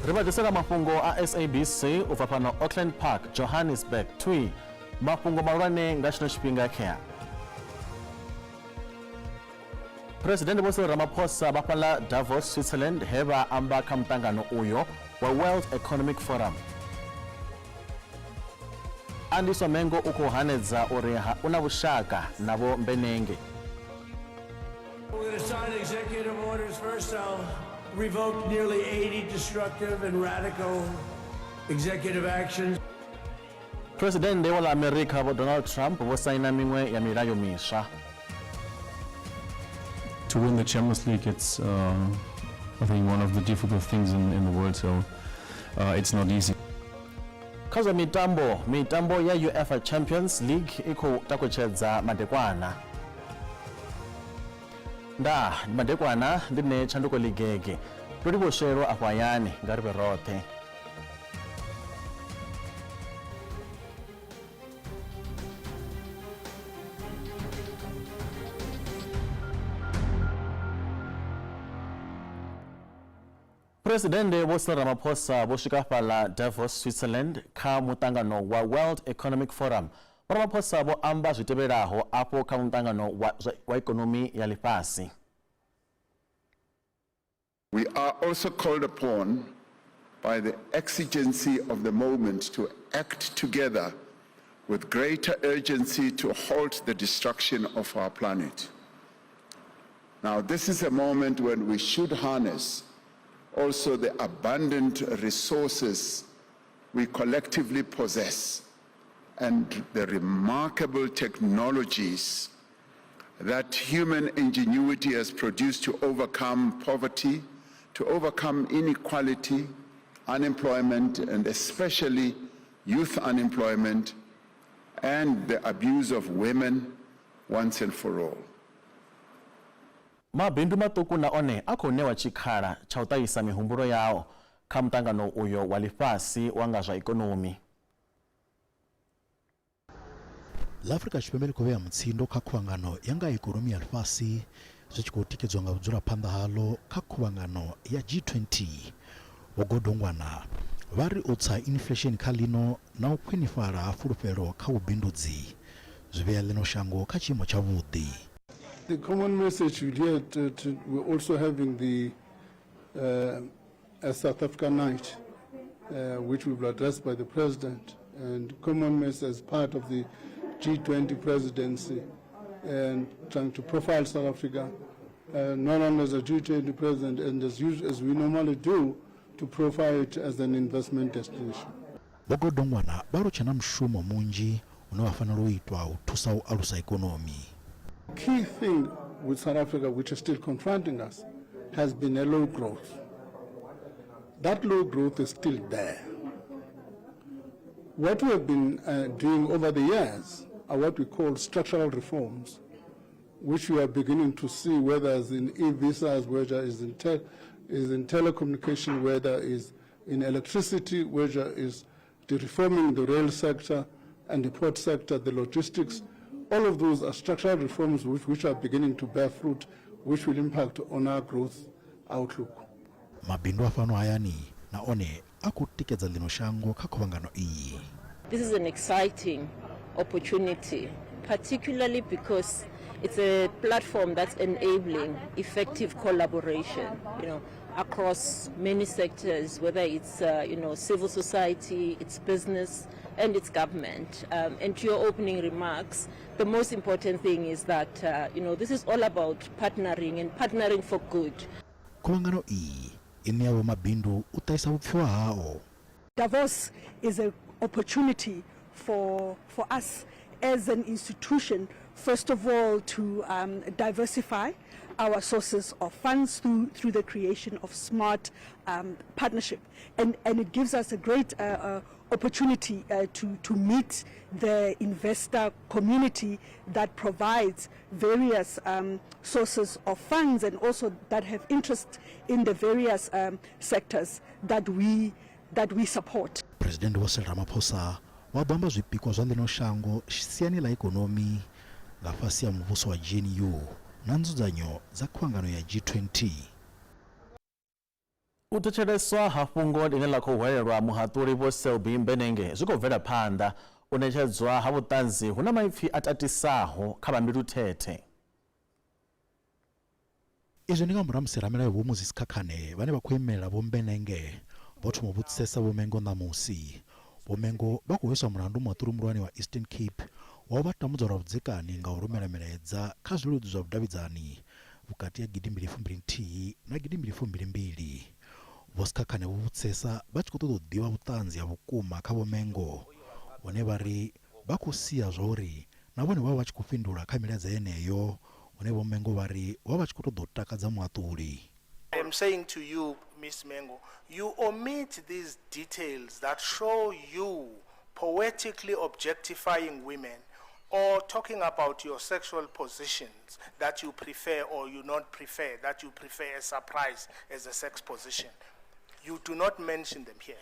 Ri vha ḓisela mafhungo a SABC u bva fhano Auckland Park, Johannesburg twi. Mafhungo mahulwane nga tshino tshifhinga khea. Phresidennde Vho Cyril Ramaphosa vha fhaḽa Davos, Switzerland he vha amba kha muṱangano uyo wa World Economic Forum. Andiswa Mengo u khou hanedza uri u na vhushaka na Vho Mbenenge. We're going to sign executive orders. First, I'll revoke nearly 80 destructive and radical executive actions. Phresidennde wa ḽa Amerika Vho Donald Trump vho saina miṅwe ya milayo miswa. To win the Champions League, it's I think one of the difficult things in the world, so it's not easy. Kha zwa mitambo, mitambo ya UEFA Champions League i khou takutshedza madekwana. Ndaa, ndi madekwana ndi nṋe Tshanduko Ḽigege. Ndo livhuwa shelwa afho hayani nga ri vhe roṱhe. Phresidennde Vho Cyril Ramaphosa vho swika fhaḽa Davos, Switzerland kha muṱangano wa World Economic Forum. Vho Ramaphosa vho amba zwi tevhelaho afho kha muṱangano wa wa ikonomi ya ḽifhasi. We are also called upon by the exigency of the moment to act together with greater urgency to halt the destruction of our planet. Now, this is a moment when we should harness also the abundant resources we collectively possess and the remarkable technologies that human ingenuity has produced to overcome poverty, to overcome inequality, unemployment, and especially youth unemployment and the abuse of women once and for all. Mabindu maṱuku na one a khou ṋewa tshikhala tsha u ṱahisa mihumbulo yao kha muṱangano uyo wa ḽifhasi wa nga zwa ikonomi. Ḽa Afrika Tshipembe ḽi khou vhea mutsindo kha khuvhangano ya nga ha ikonomi ya ḽifhasi zwi tshi khou tikedzwa nga vhudzulaphanḓa haḽo kha khuvhangano ya G20. Vho Godongwana vha ri u tsa ha inflesheni kha ḽino na u khwinifhala ha fulufhelo kha vhubindudzi zwi vhea ḽino shango kha tshiimo tshavhuḓi. The common message you'll hear that we're also having the uh, South Africa Night, uh, which will be addressed by the President, and common message as part of the G20 presidency and trying to profile South Africa, not only as a G20 president and as, as we normally do, to profile it as an investment destination. Vho Godongwana vha ri hu tshe na mushumo munzhi une wa fanela u itwa u thusa u alusa ikonomi. Key thing with South Africa which is still confronting us has been a low growth. That low growth is still there. What we have been uh, doing over the years are what we call structural reforms, which we are beginning to see whether it's in e-visas, whether it's in, te is in telecommunication, whether it's in electricity, whether it's the reforming the rail sector and the port sector, the logistics. All of those are structural reforms which, which are beginning to bear fruit, which will impact on our growth outlook. Mabindu a fhano hayani na one a khou tikedza ḽino shango kha khuvhangano iyi. This is an exciting opportunity, particularly because it's a platform that's enabling effective collaboration, you know, across many sectors, whether it's, you know, civil society, it's business, and it's government. And to your opening remarks, the most important thing is that, you know, this is all about partnering and partnering for good. Khuvhangano iyi i ṋea vhomabindu u ṱahisa vhupfiwa hao. Davos is a opportunity for, for us as an institution, first of all, to um, diversify our sources of funds through, through the creation of smart um, partnership. And, and it gives us a great uh, uh, opportunity uh, to, to meet the investor community that provides various um, sources of funds and also that have interest in the various um, sectors that we, that we support. Phresidennde Vho Cyril Ramaphosa vha ḓo amba zwipikwa zwa ḽino shango siani ḽa ikonomi nga fhasi ha muvhuso wa GNU na nzudzanyo dza khuvhangano ya G20. U thetsheleswa ha fhungo ḽine ḽa khou hwelelwa muhaṱuli Vho Selby Mbenenge zwi khou bvela phanḓa. U ṋetshedzwa ha vhuṱanzi hu na maipfi a tatisaho kha vha mbiluthethe. Izwi ndi nga murahu ha musi ramilayo Vho Moses Khakhane vhane vha khou imelela Vho Mbenenge vho thoma u vhudzisesa Vho Mengo ṋamusi. Vho Mengo vha khou hweswa mulandu muhaṱuli muhulwane wa Eastern Cape wa u vha tambudza lwa vhudzekani nga u rumela milaedza kha zwileludzi zwa vhudavhidzani vhukati ha gidimbili fumbili nthihi na gidimbili fumbili mbili. Vho Sikhakhane vho vhudzisesa vha tshi khou ṱoḓa u ḓivha vhuṱanzi ha vhukuma kha Vho Mengo vhune vha ri vha khou sia zwa uri na vhone vho vha vha tshi khou fhindula kha milaedza yeneyo hune Vho Mengo vha ri vho vha vha tshi khou ṱoḓa u takadza muhaṱuli. I am saying to you, Ms. Mengo, you omit these details that show you poetically objectifying women or talking about your sexual positions that you prefer or you not prefer, that you prefer a surprise as a sex position. You do not mention them here.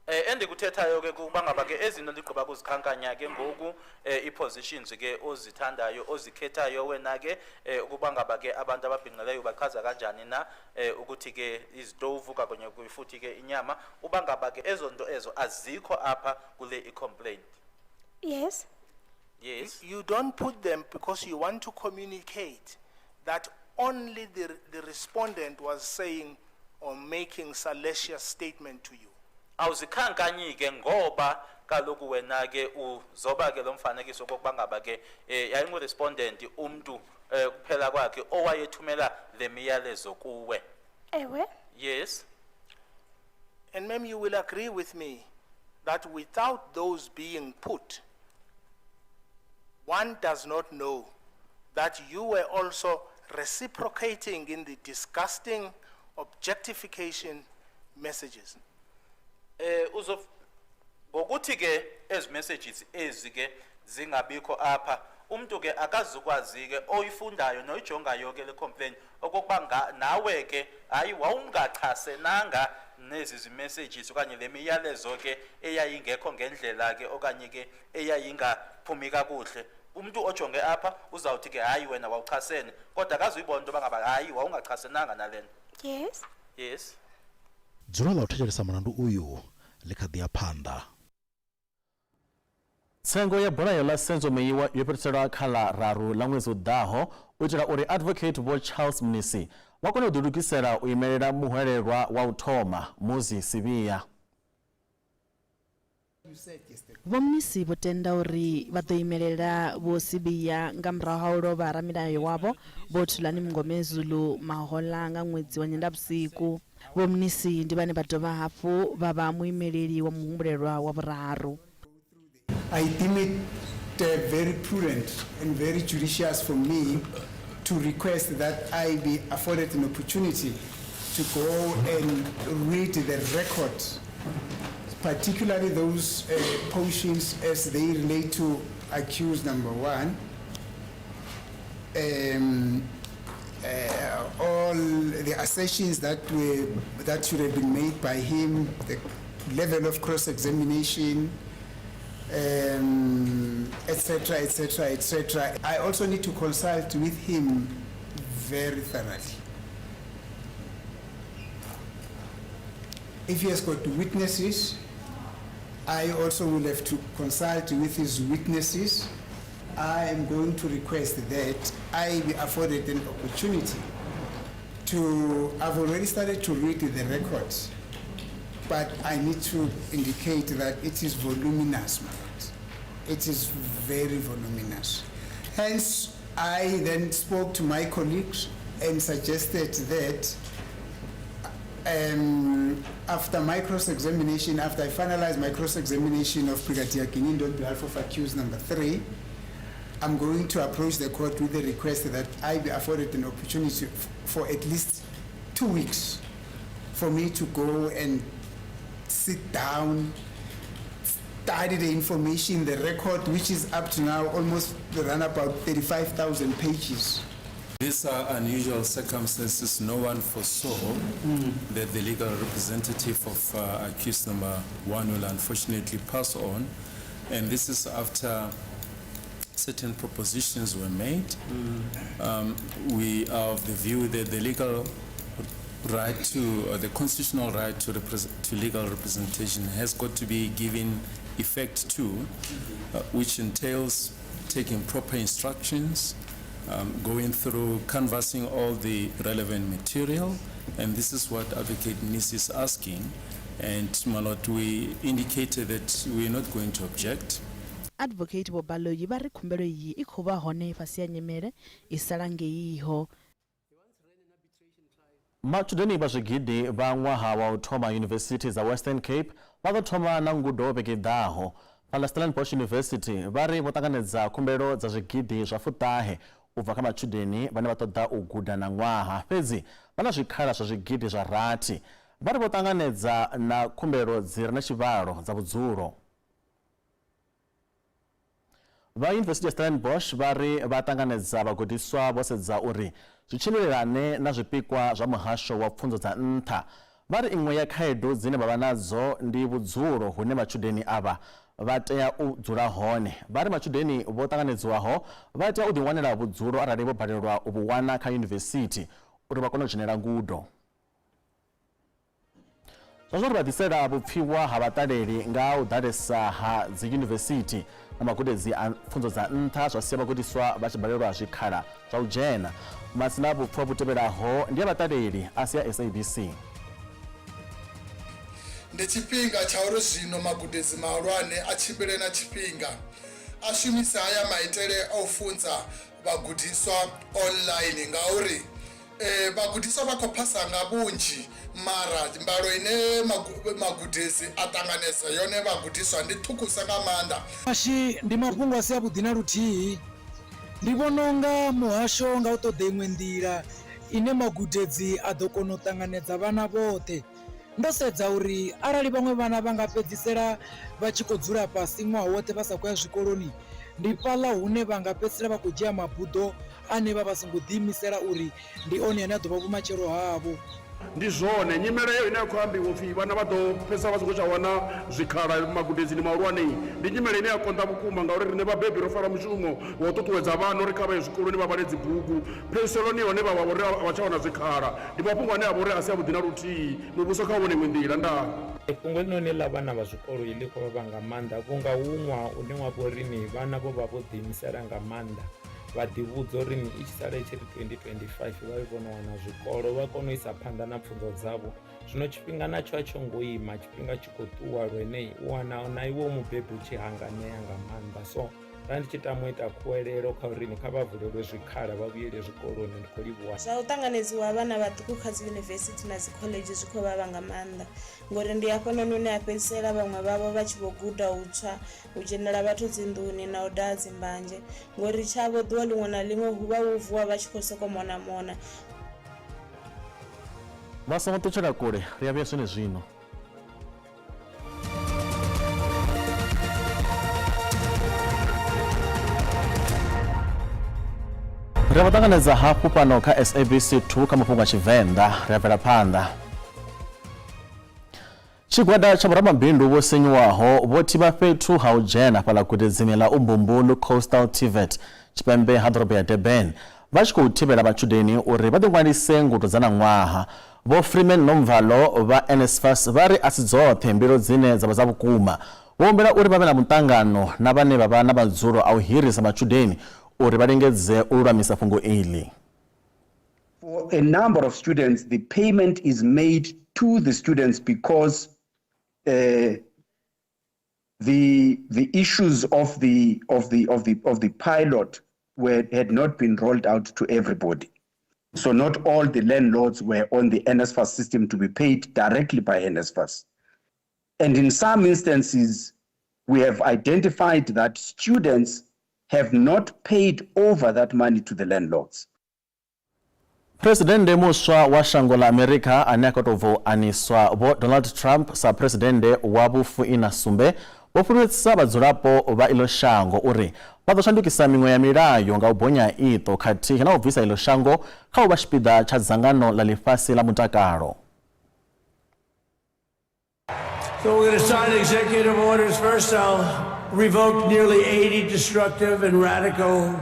Eh endikuthethayo ke kuba ngaba ke ezinto ndigqiba kuzikhankanya ke ngoku eh i-positions ke ozithandayo ozikhethayo wena ke eh ukuba ngaba ke abantu ababhinqileyo bachaza kanjani na eh ukuthi ke izitovu kakunye futhi ke inyama uba ngaba ke ezo nto ezo azikho apha kule i-complaint. Yes. Yes. You don't put them because you want to communicate that only the respondent was saying or making salacious statement to you. Awuzikhankanyi ke ngoba kaloku wena ke uzoba ke lo mfanekiso kokuba ngaba ke eh yayingu-respondent umntu eh kuphela kwakhe owayethumela le miyalezo kuwe. Ewe. Yes. And ma'am, you will agree with me that without those being put, one does not know that you were also reciprocating in the disgusting objectification messages. Eh uzof ngokuthi ke ezi messages ezi ke zingabikho apha umuntu ke akazukwazi ke oyifundayo noyijongayo ke le complaint okokuba nawe ke hayi wawungachasenanga nezi zi messages okanye le miyalezo ke eyayingekho ngendlela ke okanye ke eyayingaphumi kakuhle. Umuntu ojonge apha uzawuthi ke hayi wena wawuchasene kodwa akazuyibona into yoba ngaba hayi wawungachasenanga nale nto. Yes. Yes. Dzulo ḽa u thetshelesa mulandu uyu ḽi kha ḓi ya phanḓa. Tsengo ya bulayo ḽa Senzo Meyiwa yo fhiriselwa kha ḽa raru ḽa ṅwedzi u ḓaho u itela uri Advocate Vho Charles Mnisi vha kone u ḓilugisela u imelela muhwelelwa wa u thoma Muzi Sibiya. Vho Mnisi vho tenda uri vha ḓo imelela Vho Sibiya nga murahu ha u lovha ramilayo wavho Vho Thulani Mngomezulu mahoḽa nga ṅwedzi wa Nyendavhusiku. Vho Mnisi ndi vhane vha dovha hafhu vha vha muimeleli wa muhumbulelwa wa vhuraru. I deem it very prudent and very judicious for me to request that I be afforded an opportunity to go and read the record, particularly those portions as they relate to accused number one. All the assertions that should have been made by him, the level of cross-examination, et cetera, et cetera, et cetera. I also need to consult with him very thoroughly. If he has got witnesses, I also will have to consult with his witnesses. I am going to request that I be afforded an opportunity to, I've already started to read the records, but I need to indicate that it is voluminous, my lord. It is very voluminous. Hence, I then spoke to my colleagues and suggested that after my cross-examination, after I finalized my cross-examination of Brigadier Gininda on behalf of accused number 3, I'm going to approach the court with the request that I be afforded an opportunity for at least 2 weeks for me to go and sit down, study the information, the record, which is up to now almost run about 35,000 pages. These are unusual circumstances. No one foresaw that the legal representative of accused number 1 will unfortunately pass on. And this is after certain propositions were made. We are of the view that the legal right to, the constitutional right to, to legal representation has got to be given effect to, which entails taking proper instructions, going through, canvassing all the relevant material, and this is what Advocate Mnisi is asking. And, my lord, we indicated that we are not going to object. Advocate Vho Baloyi vha ri khumbelo iyi i khou vha hone fhasi ha nyimele i sa langeiho. Matshudeni vha zwigidi vha ṅwaha wa u thoma yunivesithi dza Western Cape vha ḓo thoma na ngudo vhege i ḓaho. Fhaḽa Stellenbosch University vha ri vho ṱanganedza khumbelo dza zwigidi zwa fuṱahe u bva kha matshudeni vhane vha ṱoḓa u guda ṋaṅwaha, fhedzi vha na zwikhala zwa zwigidi zwa rathi. Vha ri vho ṱanganedza na khumbelo dzi re na tshivhalo dza vhudzulo. Vha Yunivesithi ya Stellenbosch vha ri vha ṱanganedza vhagudiswa vho sedza uri zwi tshimbilelane na zwipikwa zwa muhasho wa pfunzo dza nṱha. Vha ri iṅwe ya khaedu dzine vha vha nadzo ndi vhudzulo hune matshudeni avha vha tea u dzula hone. Vha ri matshudeni vho ṱanganedziwaho vha tea u ḓiwanela vhudzulo arali vho balelwa u vhu wana kha yunivesithi uri vha kone u dzhenela ngudo. Zwa zwo ri vha ḓisela vhupfiwa ha vhaṱaleli nga u ḓalesa ha dziyunivesithi na magudedzi a pfunzo dza nṱha zwa sia vhagudiswa vha tshi balelwa zwikhala zwa u dzhena. Matsina vhupfiwa vhu tevhelaho ndi a vhaṱaleli a si a SABC. Ndi tshifhinga tsha uri zwino magudedzi mahulwane a tshimbile na tshifhinga, a shumise haya maitele a u funza vhagudiswa online ngauri Vhagudiswa vha khou phasa nga vhunzhi mara mbalo ine magudedzi a ṱanganedza yone vhagudiswa ndi ṱhukhusa nga maanḓa. Muhashi, Ndi mafhungo a si avhuḓi na luthihi. Ndi vhona u nga muhasho nga u ṱoḓe iṅwe nḓila ine magudedzi a ḓo kona u ṱanganedza vhana vhoṱhe. Ndo sedza uri arali vhaṅwe vhana vha nga fhedzisela vha tshi khou dzula fhasi ṅwaha woṱhe vha sa khou ya zwikoloni, ndi fhaḽa hune vha nga fhedzisela vha khou dzhia mabuḓo ane vha vha songo ḓiimisela uri ndi one ane a ḓo vha vhumatshelo havho. Ndi zwone, nyimele heyo ine ya khou ambiwa upfi vhana vha ḓo fhedzisela vha songo tsha wana zwikhala magudedzini mahulwane, ndi nyimele ine ya konḓa vhukuma ngauri riṋe vhabebi ro fara mushumo wa u ṱuṱuwedza vhana uri kha vha ye zwikoloni vha vhale dzibugu. Phedziseloni hone vha vha uri a vha tsha wana zwikhala. Ndi mafhungo ane a vha uri a si avhuḓi na luthihi. Muvhuso kha u vhone iṅwe nḓila. Ndaa. Fhungo heḽinoni ḽa vhana vha zwikolo ḽi khou vhavha nga maanḓa vhunga hu ṅwaha une wa vho ri ni vhana vho vha vho ḓiimisela nga maanḓa vha ḓivhudza uri ni i tshi sala i tshi ri 2025 vha vhe vho no wana zwikolo vha kone u isa phanḓa na pfunzo dzavho. Zwino tshifhinga natsho a tsho ngo ima tshifhinga tshi khou ṱuwa lune u wana na iwe u mubebi u tshi hanganea nga maanḓa so nda ndi tshi tama u ita khuwelelo kha uri ni kha vha vulelwe zwikhala vha vhuyele zwikoloni ndi khou livhuwa. Zwa u ṱanganedziwa ha vhana vhaṱuku kha dzi yunivesithi na dzi khoḽedzhi zwi khou vhavha nga maanḓa ngori ndi hafhanoni hune ha fhedzisela vhaṅwe vhavho vha tshi vho guda u tswa, u dzhenela vhathu dzinḓuni na u daha dzimbanzhe ngori tshavho ḓuvha ḽiṅwe na ḽiṅwe hu vha hu vuwa vha tshi khou sokou mona mona. Vha songo ṱutshela kule, ri a vhuya zwenezwino. Ri a vha ṱanganedza hafhu fhano kha SABC 2 kha mafhungo a Tshivenḓa. Ri a bvela phanḓa. Tshigwada tsha vhoramabindu vho sinyuwaho vho thivha fhethu ha u dzhena fhaḽa gudedzini ḽa Umbumbulu Coastal TVET tshipembe ha ḓorobo ya Durban vha tshi khou thivhela matshudeni uri vha ḓiṅwalise ngudo dza ṋaṅwaha. Vho Freeman Nomvalo vha NSFAS vha ri a si dzoṱhe mbilo dzine dza vha dza vhukuma. Vho humbela uri vha vhe na muṱangano na vhane vha vha na madzulo a u hirisa matshudeni uri vha lingedze u lulamisa fhungo iḽi. For a number of students, the payment is made to the students because uh, the the issues of the of the of the of the pilot were had not been rolled out to everybody. So not all the landlords were on the NSFAS system to be paid directly by NSFAS. And in some instances, we have identified that students have not paid over that money to the landlords. Phresidennde muswa wa shango ḽa Amerika ane a khou tou bva u aniswa Vho Donald Trump sa phresidennde wa vhufuiṋa sumbe vho fhulufhedzisa vhadzulapo vha iḽo shango uri vha ḓo shandukisa miṅwe ya milayo nga u bonya iṱo khathihi na u bvisa iḽo shango kha u vha tshipiḓa tsha dzangano ḽa ḽifhasi ḽa mutakalo. So we're going to sign executive orders. First, I'll revoke nearly 80 destructive and radical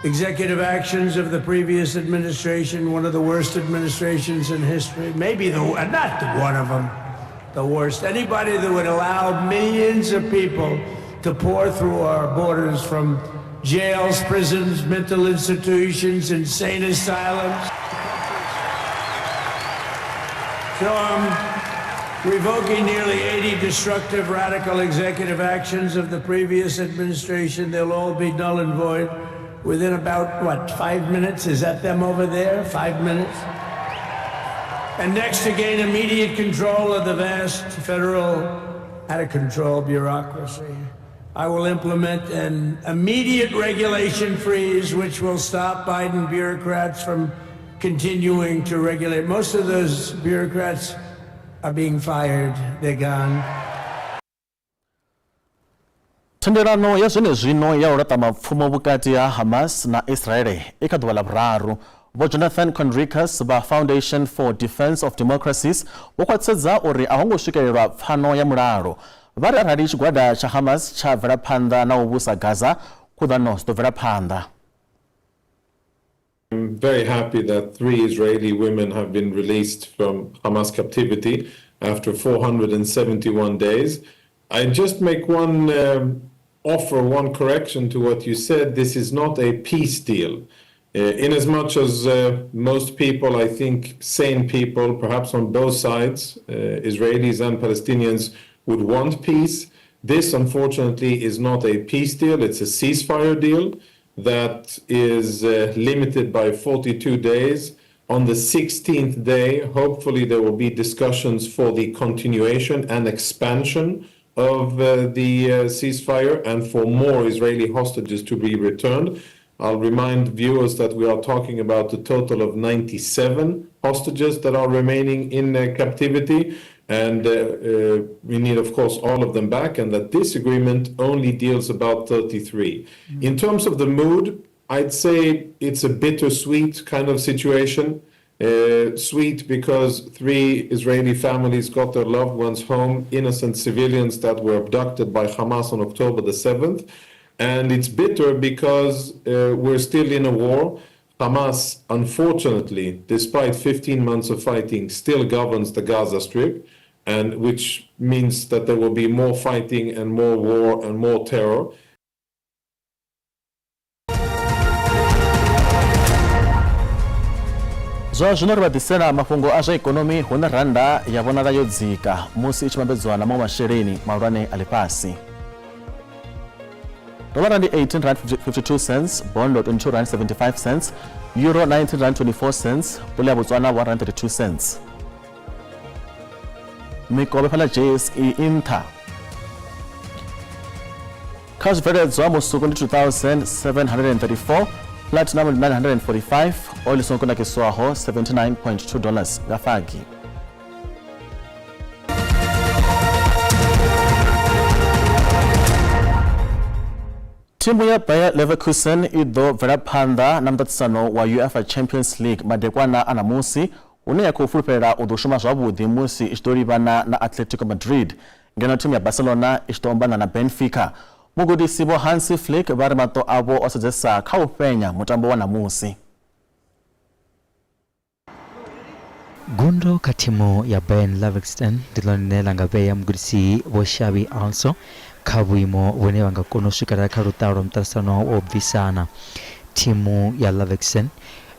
executive actions of the previous administration, one of the worst administrations in history, maybe the not the one of them, the worst. Anybody that would allow millions of people to pour through our borders from jails, prisons, mental institutions, insane asylums. So I'm revoking nearly 80 destructive radical executive actions of the previous administration. They'll all be null and void within about, what, 5 minutes? Is that them over there? 5 minutes? And next, to gain immediate control of the vast federal out-of-control bureaucracy, I will implement an immediate regulation freeze, which will stop Biden bureaucrats from continuing to regulate. Most of those bureaucrats are being fired. They're gone. Thendelano ya zwenezwino ya u laṱa mapfumo vhukati ha Hamas na Israele i kha ḓuvha ḽa vhuraru. Vho Jonathan Conricus vha Foundation for Defense of Democracies vho khwaṱhisedza uri a ho ngo swikelelwa pfano ya mulalo. Vha ri arali tshigwada tsha Hamas tsha bvela phanḓa na u vhusa Gaza, khuḓano dzi ḓo bvela phanḓa. I'm very happy that 3 Israeli women have been released from Hamas captivity after 471 days. I just make one offer, one correction to what you said. This is not a peace deal. In as much as most people, I think sane people, perhaps on both sides, Israelis and Palestinians, would want peace, this unfortunately is not a peace deal. It's a ceasefire deal that is limited by 42 days. On the 16th day, hopefully there will be discussions for the continuation and expansion of the ceasefire and for more Israeli hostages to be returned. I'll remind viewers that we are talking about a total of 97 hostages that are remaining in captivity, and we need, of course, all of them back, and that this agreement only deals about 33. In terms of the mood, I'd say it's a bittersweet kind of situation. Sweet because 3 Israeli families got their loved ones home, innocent civilians that were abducted by Hamas on October the 7th. And it's bitter because we're still in a war. Hamas, unfortunately, despite 15 months of fighting, still governs the Gaza Strip, and which means that there will be more fighting and more war and more terror. Zwa zwino ri vha ḓisela mafhungo a zwa ikonomi hune randa ya vhonala yo dzika musi i tshi vhambedzwa na maṅwe masheleni mahulwane a ḽifhasi. Dollar ndi R18.52, bondo R22.75, euro R19.24, pula ya Botswana R1.32. Mikovhe fhaḽa JSE i nṱha. Kha zwibveledzwa musuku ndi 2734, platinum ndi 945, oil i songo kunakiswaho $79.2 nga fagi. Thimu ya Bayer Leverkusen i ḓo bvela phanḓa na muṱaṱisano wa UEFA Champions League madekwana a ṋamusi, hune ya khou fulufhela u ḓo shuma zwavhuḓi musi i tshi ḓo livhana na Atletico Madrid, ngeno thimu ya Barcelona i tshi ḓo ombana na Benfica. Mugudisi Vho Hansi Flick vha ri maṱo avho o sedzesa kha u fhenya mutambo wa ṋamusi. Gundo kha thimu ya Bayern Leverkusen ndi ḽone ḽine ḽa nga vhea mugudisi Vho Xabi Alonso kha vhuimo vhune vha nga kona u swikelela kha luṱa lwa muṱaṱisano wa u bvisana. Thimu ya Leverkusen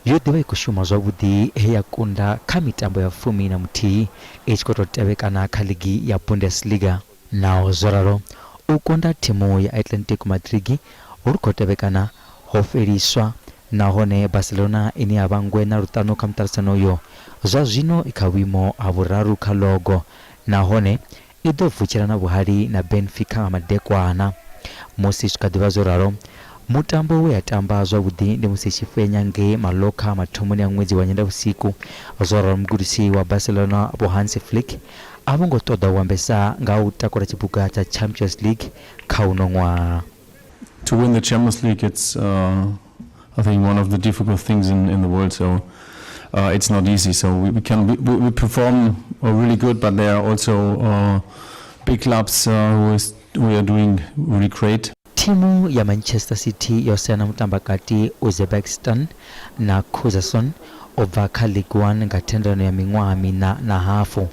yo ḓivha i khou shuma zwavhuḓi he ya kunda kha mitambo ya 11 i tshi khou tou tevhekana kha ligi ya Bundesliga. Naho zwo ralo, u kunda thimu ya Atletico Madrid hu khou tevhekana ho fheliswa, nahone Barcelona ine ya vha ngwena luṱanu kha muṱaṱisano uyo zwa zwino i kha vhuimo ha vhuraru kha logo, nahone i ḓo vutshela na vhuhali na Benfica nga madekwana. Musi zwi kha ḓivha zwo ralo, mutambo we ya tamba zwavhuḓi ndi musi tshi fhenya ngei Mallorca mathomoni a ṅwedzi wa Nyendavhusiku. Zwo ralo, mugudisi wa Barcelona Vho Hansi Flick a vho ngo ṱoḓa u ambesa nga u takula tshiphuga tsha Champions League kha uno ṅwaha. To win the Champions League, it's I think one of the difficult things in the world. So it's not easy. So we perform really good, but there are also big clubs who are doing really great. Thimu ya Manchester City yo saina mutambakati Uzbekistan na Khuzason u bva kha League One nga thendelano ya miṅwaha miṋa na hafu,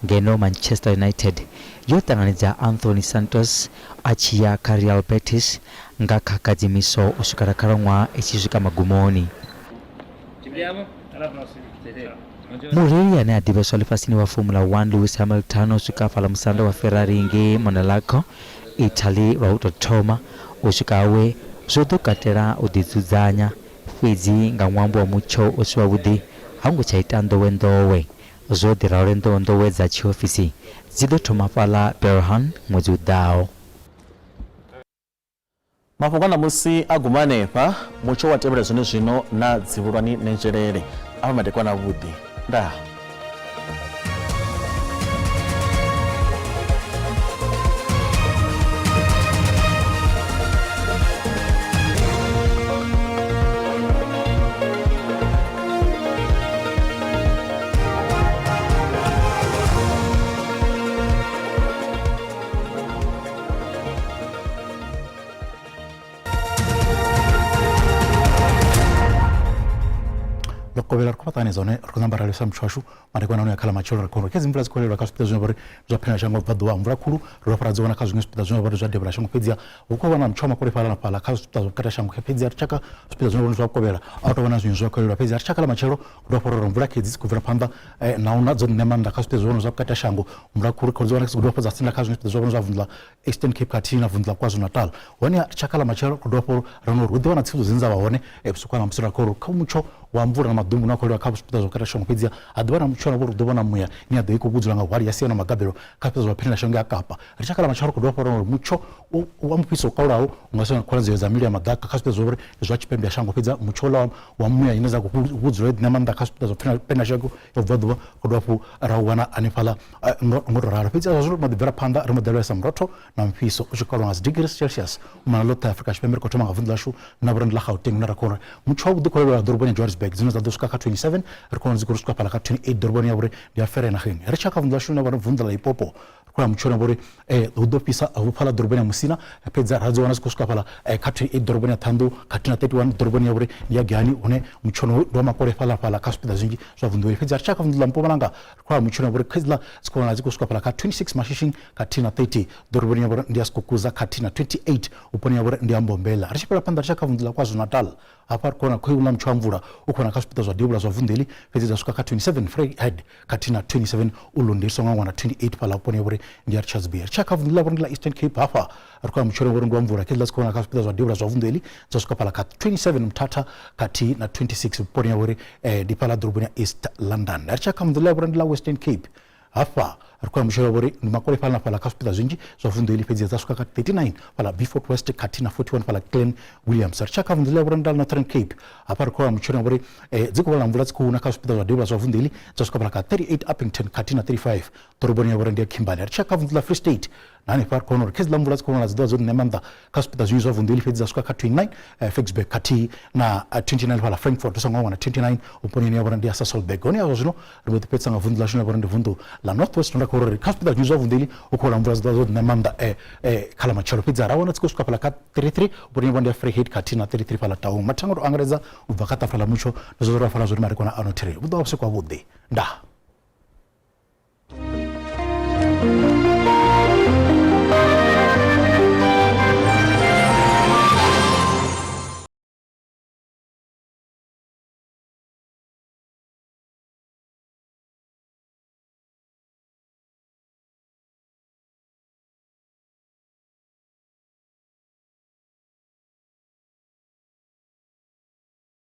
ngeno Manchester United yo ṱanganedza Anthony Santos a tshi ya kha Real Betis nga kha khadzimiso u swikela khalaṅwaha i tshi swika magumoni. Mureili ane a ḓivheswa ḽifhasini wa Formula One Lewis Hamilton o swika fhaḽa musanda wa Ferrari ngei Monaco, Italy lwa u tou thoma. U swika hawe zwo ḓo katela u ḓidzudzanya, fhedzi nga ṅwambo wa mutsho u si wavhuḓi ha ngo tsha ita nḓowenḓowe. Zwo ḓi ralo nḓowenḓowe dza tshiofisi dzi ḓo thoma fhaḽa Berhan ṅwedzi u ḓaho. Mafhungo a ṋamusi a guma hanefha. Mutsho wa tevhela zwenezwino na Dzivhulwani Nenzhelele. Afha madekwana avhuḓi. Ndaa. Ḽo kovhela ri khou fhaṱa hanedza hone ri khou namba ra livhisa muthu washu madekwana ano ya kha ḽa matshelo ri khou uri khedzi mvula dzi khou elelwa kha zwipiḓa zwine vha uri zwa phela shango bva ḓuvha mvula khulu ri dovha ra dzi wana kha zwiṅwe zwipiḓa zwine vha uri zwa devhula shango fhedziha hu khou vha na mutsho wa makole fhaḽa na fhaḽa kha zwipiḓa zwa vhukati ha shango fhedziha ri tshaka zwipiḓa zwine vha uri zwa kovhela a hu tou vha na zwiṅwe zwa khou elelwa fhedziha ri tshaka ḽa matshelo ri dovha ra uri mvula khedzi dzi khou bvela phanḓa na u na dzo ṋea maanḓa kha zwipiḓa zwine zwa vhukati ha shango mvula khulu khou dzi wana dzi khou dovha hafhu dza tsela kha zwiṅwe zwipiḓa zwa vhone zwa vunḓu ḽa Eastern Cape khathihi na vunḓu ḽa KwaZulu-Natal. Honeha ri tshaka ḽa matshelo ri khou dovha hafhu ra wana uri hu ḓo vha na tsivhudzo dzine dza vha hone vhusiku ha ṋamusi ra khou uri kha mutsho wa mvula na maḓumbu une wa khou elelwa kha zwipiḓa zwa vhukati ha shango fhedziha ha ḓi vha na mutsho une wa vha uri hu ḓo vha na muya ine ya ḓo i khou vhudzula nga vhuhali ya sia na magabelo kha zwipiḓa zwa vhuphirimela ya Kapa. Ri tshaka ḽa matshelo ri khou dovha hafhu ra wana uri mutsho wa mufhiso wo kalulaho u nga sia na khonadzeo dza mililo ya maḓaka kha zwipiḓa zwa uri ndi zwa tshipembe ha shango fhedziha mutsho uḽa wa muya ine dza khou vhudzula yo ḓi ṋea maanḓa kha zwipiḓa zwa vhuphirimela shango ya vhubvaḓuvha khou dovha hafhu ra u wana hanefhaḽa ngo to ralo. Fhedzi zwa zwino ri mbo ḓi bvela phanḓa ri mbo ḓi lavhelesa murotho na mufhiso u tshi kalwa nga dzi degrees Celsius u mona ḽoṱhe Afrika Tshipembe. Ri khou thoma nga vunḓu ḽashu na vhurendo ḽa Gauteng hune ra khou uri mutsho wavhuḓi khou lavhelelwa ḓoroboni ya Johannesburg dzine dza ḓo swika kha 27 ri khou wana dzi khou swika fhaḽa kha 28 ḓoroboni ya vhuri ndi ya Vereeniging. Ri tshi ya kha vunḓu ḽashu na vhuri vunḓu ḽa Limpopo ri khou ya mutsho une vhori hu ḓo fhisa fhaḽa ḓoroboni ya Musina fhedzi ra dzi wana dzi khou swika fhaḽa kha 28 ḓoroboni ya Ṱhohoyanḓou khathihi na 31 ḓoroboni ya vhuri ndi ya Giyani hune mutsho ndi wa makole fhaḽa fhaḽa kha zwipiḓa zwinzhi zwa vunḓu fhedzi ri tshi ya kha vunḓu ḽa Mpumalanga ri khou ya mutsho une vhori khedziḽa dzi khou vhonala dzi khou swika fhaḽa kha 26 Mashishing khathihi na 30 ḓoroboni ya vhori ndi ya Skukuza khathihi na 28 vhuponi ya vhori ndi ya Mbombela. Ri tshi fhela phanḓa ri tshi ya kha vunḓu ḽa KwaZulu-Natal hafha ri khou wana khoyu na mutsho wa mvula u khou wana kha zwipiḓa zwa devhula zwa vunḓu heḽi fhedzi dza swika kha 27 Vryheid khathihi na 27 Ulundi ri songo wana 28 fhaḽa vhuponi ya vhori ndi ya Richards Bay. Ri tshi ya kha vunḓu ḽa vhori ndi ḽa Eastern Cape hafha ri khou ya mutshelo vhori ndi wa mvula khedziḽa dzi khou vhonala kha zwipiḓa zwa devhula zwa vunḓu heḽi dza swika fhaḽa kha 27 Mthatha khathihi na 26 vhuponi ya vhori ndi fhaḽa ḓoroboni ya East London. Ri tshi ya kha vunḓu ḽa vhori ndi ḽa Western Cape hafha ri khou ya mutshelo vhori ndi makole fhaḽa na fhaḽa kha zwipiḓa zwinzhi zwa vunḓu heḽi fhedzi dza swika kha 39 fhaḽa Beaufort West khathihi na 41 fhaḽa Glen Williams. Ri tshi ya kha vunḓu ḽa vhori ndi ḽa Northern Cape hafha ri khou ya mutshelo vhori dzi khou vhala mvula dzi khou na kha zwipiḓa zwa devhula zwa vunḓu heḽi dza swika fhaḽa kha 38 Upington khathihi na 35 ḓoroboni ya vhori ndi ya Kimberley. Ri tshi ya kha vunḓu ḽa Free State Na hanefha ri khou wana uri khedziḽa mvula dzi khou vhonala dzi ḓovha dzo ṋea maanḓa kha zwipiḓa zwinzhi zwa vunḓu heḽi fhedzi dza swika kha 29 Ficksburg khathihi na 29 fhaḽa Frankfort ri songo wana 29 vhuponi ya vhona ndi ya Sasolburg. Hone zwa zwino ri mbo ḓi fhedzisa nga vunḓu ḽashu ḽine vhori ndi vunḓu ḽa North West nda khou uri kha zwipiḓa zwinzhi zwa vunḓu heḽi hu khou wela mvula dzi ḓovha dzo ṋea maanḓa kha ḽa matshelo fhedzi ra wana dzi khou swika fhaḽa kha 33 vhuponi ya vhona ndi ya Vryheid khathihi na 33 fhaḽa Taung. Mathenga o tou angaredza u bva kha ṱafula ḽa mutsho ndi zwo ri fhaḽa zwori madekwana ano thiri vhu ḓo vha vhusiku havhuḓi. Ndaa.